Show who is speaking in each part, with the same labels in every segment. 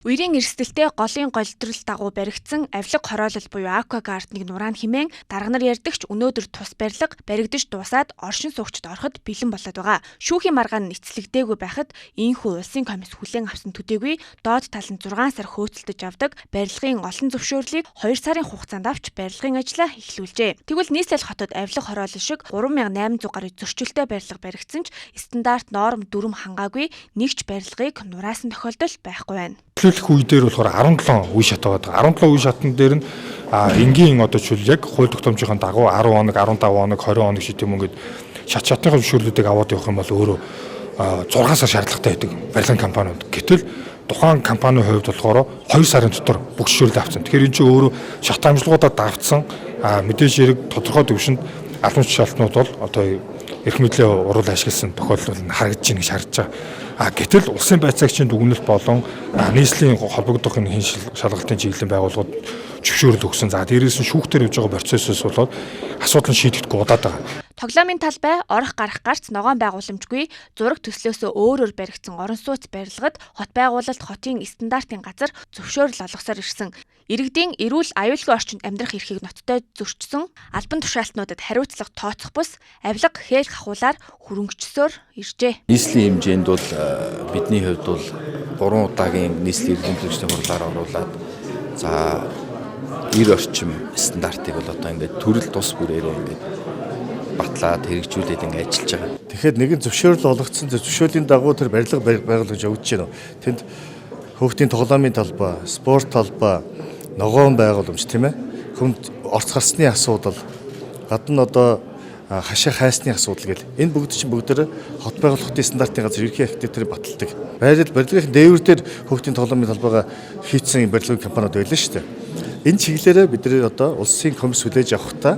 Speaker 1: Үерийн эрсдэлтэй голын голдрол дагуу баригдсан авилга хороолол буюу Aqua Guard-ыг нураана хэмээн дарга нар ярьдагч өнөөдөр тус барилга баригдаж дуусаад оршин суугчид ороход бэлэн болоод байгаа. Шүүхийн маргаан нь эцэслэгдээгүй байхад ийнхүү улсын комисс хүлээн авсан төдийгүй доод тал нь 6 сар хөөцөлдөж авдаг барилгын олон зөвшөөрлийг 2 сарын хугацаанд авч барилгын ажлаа эхлүүлжээ. Тэгвэл нийслэл хотод авилга хороолол шиг 3800 гаруй зөрчилтэй барилга баригдсан ч стандарт норм дүрм хангаагүй нэг ч барилгыг нураасан тохиолдол байхгүй байна.
Speaker 2: Төлөөлөх үе дээр болохоор 17 үе шат байгаа. 17 үе шатн дээр нь энгийн одоо жишээл яг хууль тогтоомжийн дагуу 10 хоног, 15 хоног, 20 хоног шиг юм ингээд шатныхаа зөвшөөрлүүдийг аваад явах юм бол өөрөө 6 сар шаардлагатай байдаг барилгын компаниуд. Гэтэл тухайн компанийн хувьд болохоор 2 сарын дотор бүх зөвшөөрлөө авсан. Тэгэхээр энэ чинь өөрөө шат амжилтгуудаа давтсан, мэдээж хэрэг тодорхой түвшинд албан тушаалтнууд бол одоо эрх мэдлээ уруул ашигласан тохиолдол нь харагдаж байна гэж харж байгаа. Гэтэл улсын байцаагчийн дүгнэлт болон нийслэлийн холбогдох энэ хин шалгалтын чиглэлийн байгууллагууд зөвшөөрөл өгсөн. За дээрээс нь шүүхтэр явж байгаа процессоос болоод асуудал нь шийдэгдэхгүй удаад байгаа.
Speaker 1: Тоглоомын талбай орох гарах гарц ногоон байгууламжгүй зураг төслөөсөө өөрөөр баригдсан орон сууц барилгад хот байгуулалт хотын стандартын газар зөвшөөрөл олгосоор ирсэн. Иргэдийн эрүүл аюулгүй орчинд амьдрах эрхийг ноцтой зөрчсөн албан тушаалтнуудад хариуцлага тооцох бус авилга хээл хахуулаар хөрөнгөчсөөр иржээ.
Speaker 3: Нийслэлийн хэмжээнд бол бидний хувьд бол 3 удаагийн нийслэлийн эрхэмлэгчдийн хурлаар оруулаад за 90 орчим стандартыг бол одоо ингээд төрөл тус бүрээрээ ингээд батлаад хэрэгжүүлээд ингээд ажиллаж байгаа.
Speaker 4: Тэгэхээр нэгэн зөвшөөрөл олгогдсон зөвшөөрлийн дагуу тэр барилга байгуулж явагдаж байна. Тэнд хүүхдийн тоглоомын талбай, спорт талбай, ногоон байгууламж тийм ээ. Хүнд орц гарсны асуудал, гадна одоо хашаа хайсны асуудал гэл энэ бүгд чинь бүгдээр хот байгуулалтын стандартын газар ерхий архитектурыг баталдаг. Байрал барилгын дээвэр дээр хүүхдийн тоглоомын талбайгаа хийцэн барилгын компаниуд байлаа шүү дээ. Энэ чиглэлээрээ бид нэр одоо улсын комисс хүлээж авахдаа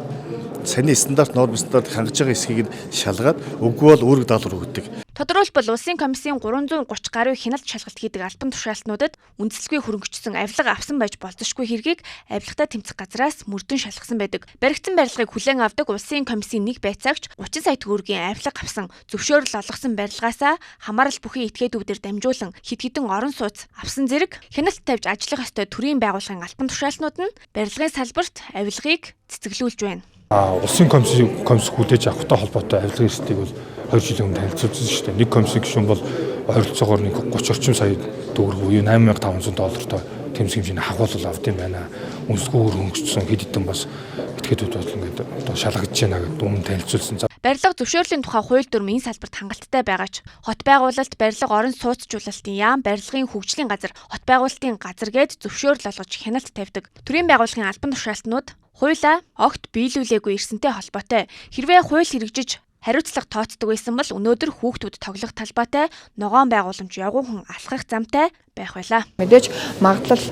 Speaker 4: саяны стандарт норм стандарт хангаж байгаа хэсгийг нь шалгаад үгүй бол үүрэг даалгавар өгдөг.
Speaker 1: Тодорхойлбол улсын комиссийн 330 гаруй хяналт шалгалт хийдэг албан тушаалтнуудад үндэслэгүй хөрөнгөчсөн авилга авсан байж болзошгүй хэргийг авилгатай тэмцэх газраас мөрдөн шалгасан байдаг. Баригдсан барилгыг хүлээн авдаг улсын комиссийн нэг байцаагч 30 сая төгрөгийн авилга авсан зөвшөөрөл олгосон барилгаасаа хамаарал бүхий этгээдүүдээр дамжуулан хэд хэдэн орон сууц авсан зэрэг хяналт тавьж ажиллах ёстой төрийн байгууллагын албан тушаалтнууд нь барилгын салбарт авилгыг цэцэглүүлж байна.
Speaker 2: Улсын комисс хүлээж авахтай холбоотой авилгын эрсдлийг бол 2 жилийн өмнө танилцуулсан шүү дээ. Нэг комиссийн гишүүн бол ойролцоогоор нэг 30 орчим сая төгрөг буюу 8500 доллартай тэмцэх хэмжээний хагуулал авд юм байна. Үнсгүй хөнгөжсөн хэд хэдэн бас этгээдүүд бол ингээд одоо шалгагдж байна гэдээ өмнө танилцуулсан.
Speaker 1: Барилга зөвшөөрлийн тухай хууль дүрм энэ салбарт хангалттай байгаа ч хот байгуулалт, барилга орон сууцчлалтын яам, барилгын хөгжлийн газар, хот байгуулалтын газар гээд зөвшөөрөл олгож хяналт тавьдаг. Төрийн байгууллагын албан тушаалтнууд хуулиа огт биелүүлээгүй ирсэнтэй холбоотой. Хэрвээ хууль хэрэгжиж хариуцлага тооцдог байсан бол өнөөдөр хүүхдүүд тоглох талбайтай ногоон байгууламж явган хүн алхах замтай байх байлаа.
Speaker 5: Мэдээж магадлал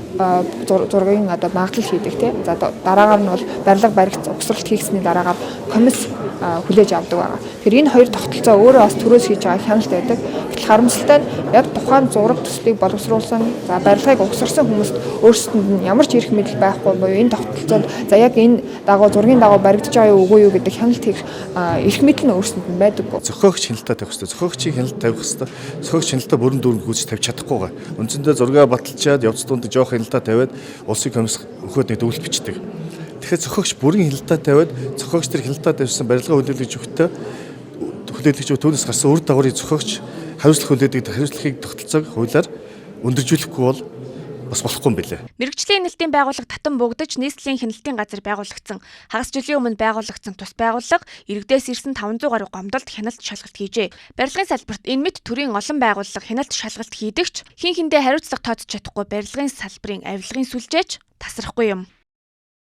Speaker 5: зургийн одоо магадлал хийдэг тийм. За дараагаар нь бол барилга баригц угсралт хийгсний дараагаар комисс хүлээж авдаг байгаа. Тэгэхээр энэ хоёр тогтолцоо өөрөө бас төрөөс хийж байгаа хяналт байдаг. Гэтэл харамсалтай нь яг тухайн зураг төслийг боловсруулсан, за барилгыг угсарсан хүмүүст өөрсдөнд нь ямар ч эрх мэдэл байхгүй буюу энэ тогтолцоонд за яг энэ дагуу зургийн дагуу баригдаж байгаа юу үгүй юу гэдэг хяналт хийх эрх мэдэл нь өөрсдөнд нь байдаггүй.
Speaker 4: Зохиогч хяналтаа тавих хэрэгтэй. Зохиогчийн хяналт тавих хэрэгтэй. Зохиогч хяналтаа бүрэн дүүрэн гүйцэж тавьж чадахгүй байгаа. Үндсэндээ зургаа баталчаад явц дунд жоох хяналтаа тавиад улсын комисс өгөхөд нэг дүгнэлт бичдэг. Тэгэхээр зохиогч бүрэн хяналтаа тавиад зохиогч тэр хяналтаа тавьсан барилга хүлээлгэж өгөхдөө хүлээлгэж түүнээс гарсан үр дагаврыг зохиогч хариуцлага хүлээдэг хариуцлагыг тогтолцоог хуулиар өндөржүүлэхгүй бол бас болохгүй юм билээ.
Speaker 1: Мэргэжлийн хяналтын байгууллага татан буугдаж нийслэлийн хяналтын газар байгуулагдсан. Хагас жилийн өмнө байгуулагдсан тус байгууллага иргэдээс ирсэн 500 гаруй гомдолд хяналт шалгалт хийжээ. Барилгын салбарт энэ мэт төрийн олон байгууллага хяналт шалгалт хийдэгч хин хиндээ хариуцлага тооцож чадахгүй барилгын салбарын авилгын сүлжээч тасрахгүй юм.